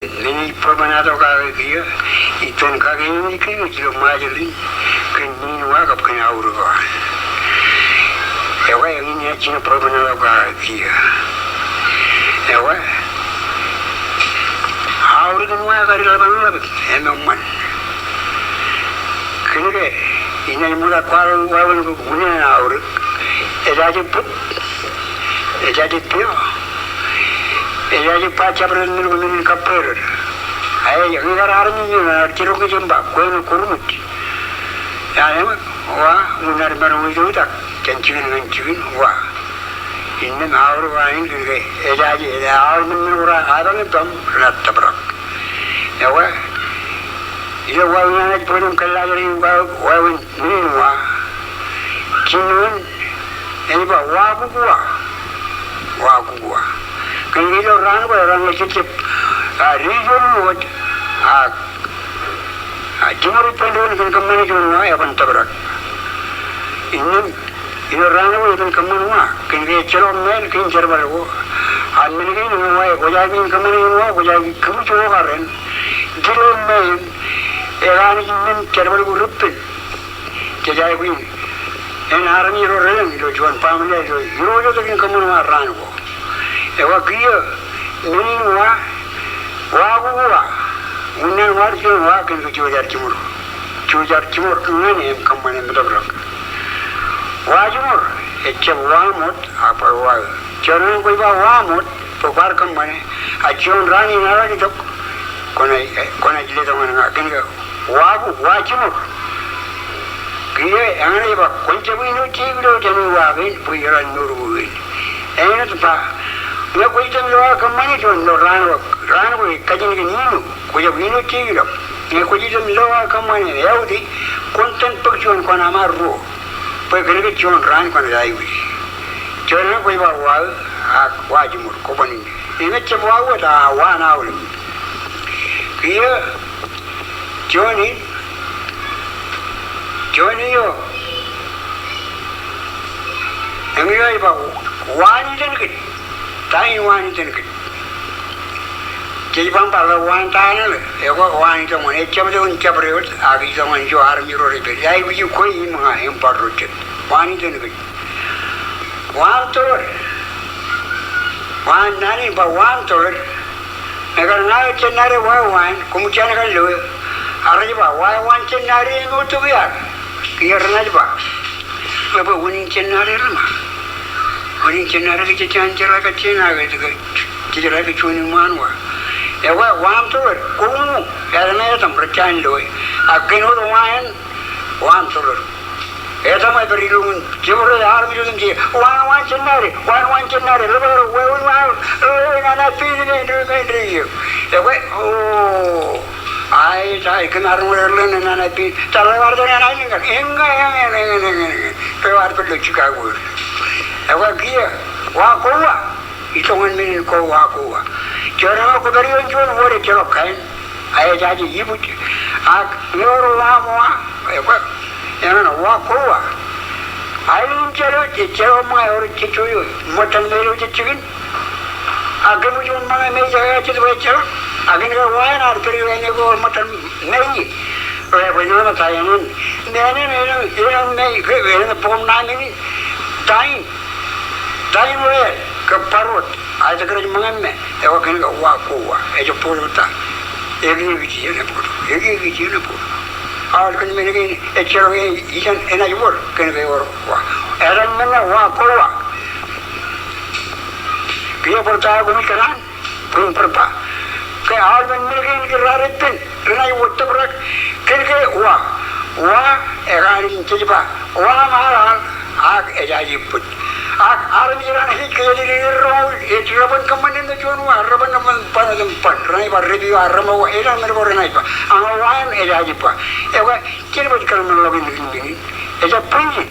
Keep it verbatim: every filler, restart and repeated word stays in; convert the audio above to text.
Men ej bwebwenato kake kiiō, itōn kake in ej kōn ilo Ṃajeḷ in, kōn men in wa kab kōn aorōk eo an. Ekwe, eñin ej jino bwebwenato kake kiiō. Ekwe, aorōk in wa ekar ḷapḷọk, ḷapḷọk, eṃṃan. Kōnke, inaaj ṃokta kwaḷọk wāween ko unin aorōk. Ejaje bōd. Ejaje pio. Ejaje ba jabdewōt men ko men in kabbweer. Aet, ñe kar armej in ear jiroñ kōj im ba, kwe ṇe kōrmej. Ear eṃōj, wa, unin ad maroñ itoitak jān jikin ñan jikin, wa. Innām aorōk eo an kōnke ejaje, ejaje aorōk men ko raar apañ ippaṃ renaaj tōprak. Ekwe, ilo wāween an ej bōk im kōllaajrak wāween men in wa. Jimjuon, ej ba wa kukua. Wa kukua. Kōnke ilo raan ko, raan ko jejjab, a, ri juon wōt, a, a, jiṃor ippān doon kōn kōṃṃane juon wa, eban tōprak. Innām, ilo raan ko eban kōṃṃan wa, kōnke ejjeḷọk māāl kōn jerbal ko. A men kein eñin wa, kwōj aikuj in kōṃṃane juon wa, kwōj aikuj kōmij wōkar en. Ilo māāl, ekanooj men jerbal ko reppen. Jej aikuj in. En armej ro relōñ ilo juon baaṃle eo, ilo irooj eo tok in kōṃṃan wa raan ko. Ekwe kiiō, men in wa, wa kukua. Unin an wa, juon wa, kōnke juon jaar jiṃor. Juon jaar jiṃor ñan e im kōṃṃane im tōprak. Wa jiṃor, ejjab wa ṃoot, ak bar wa eo. Juon raan kwōj ba wa ṃoot, bwe kwaar kōṃṃane, a juon raan in ear itok, kwōnaaj, kwōnaaj letok ñan ña, kōnke wa ko, wa jiṃor. Kiiō eñin ej ba, kwōn jab āinwōt jeik ilo jān wa kein, bwe iran mour ko kein. Āinwōt ba, ñe kwōj itok lo aō kōṃṃane juon ilo raan ko, raan ko ej kajin kōn ino, kwōj jab āinwōt jeik ilo. Ñe kwōj itok lo aō kōṃṃane, eutiej, kwōn tōn bōk juon kōṇaan ruo. Bwe kōnke juon raan kwōnaaj aikuji. Juon raan kwōj ba wa, ak wa jiṃor, kwōban in. Im ejjab wa wōt, a wa an aolep. Kiiō, juon in, juon eo. Eñin eo ej ba, wa an itōn kōj. Ta in wa an itōn kōj? Jej ba im bar ḷe wa an ta ṇe ḷe, ekwe wa an itok ñan, ejjab itok ñan jabdewōt, ak itok ñan ijo armej ro rej pād. Eaikuji kwe im ña im bar ro jet. Wa an itōn kōj? Wa an tōḷer. Wa an naan in ba wa an tōḷer. Ñe kar ña eo Jennare wa eo an, koṃ jañin kar lo e. Ak rej ba, wa eo an Jennare eṃoottok iaad. Kiiō renaaj ba, bwe, bwe unin Jennare ḷe ma. Unin Jennare ke jej jañin jeḷā ke jeṇ, ak ke jej jeḷā ke juon iṃaan wa. Ekwe, wa an tōḷer, koṃ, etan eo etaṃ rej jañin lo e. Ak kōn wōt wa eṇ, wa an tōḷer. Etaṃ ej pād ilo iṃōn, jebōd eo armej otemjej, wa an, wa an Jennare, wa an, wa an Jennare, ḷōbrak, wāween wa, ḷōbrak, nana pin, nana pin, nana pin. Ekwe, o, ai, ta, kōm ar ṃōj ḷōñ nana pin, ta ḷōbrak nana pin, eñin, eñin, eñin, eñin, eñin. Bwe ear pād ilo Chicago. Ekwe kiiō, wa koba. Itok ñan men in ko wa koba. Juon eo kwō pād ioon juon wōd ejjeḷọk kain. A ejaje ibuj. Ak ñe ewōr wa ṃōa, ekwe, eñin wa koba. Aelōñ in Jālwōj, ejjeḷọk ṃōñā ewōr jejjo eo, ṃōttan mālōtlōt jikin. Ak kōmij juon ṃōñā me ejjab jet bwe ejjeḷọk. Ak kōnke wa eṇ ear pād ioon eo ewōr ṃōttan mālōtlōt. Bwe, bwe ñan ta eñin. Men eṇ, eṇ, eṇ, me, ke, eṇ bok im ṇa men in. Ta in. Ta in wōt, ke bar wōt, a ej kōrā ṃōñā me, ekwe kōnke wa koba, ejjab bōktok ta. Ekiekij iien ebōktok, ekiekij iien ebōktok. Aolep kōn men kein, ejjeḷọk iien enaaj wōr, kōnke ewōr wa. Etan men ṇe wa koba. Kiiō bar ta koṃij kōṇaan. Bwe im bar ba. Ke aolep men kein ke raar ippān, renaaj wōr tōprak, kōnke wa. Wa, ekanooj in jej ba, wa ṃaḷaḷ, ak ejaje bōd. Ak armej raṇ ej kōjatdikdik roñoul, ej reban kōṃṃan ṇe juon wa, reban, reban, ban, ban, renaaj ba rebi wa, rema wa, etan men ko renaaj ba. Ak wa eṇ ejaje ba. Ekwe, jen baj kōḷmānḷọkjeṇ in, ejjab bwijin.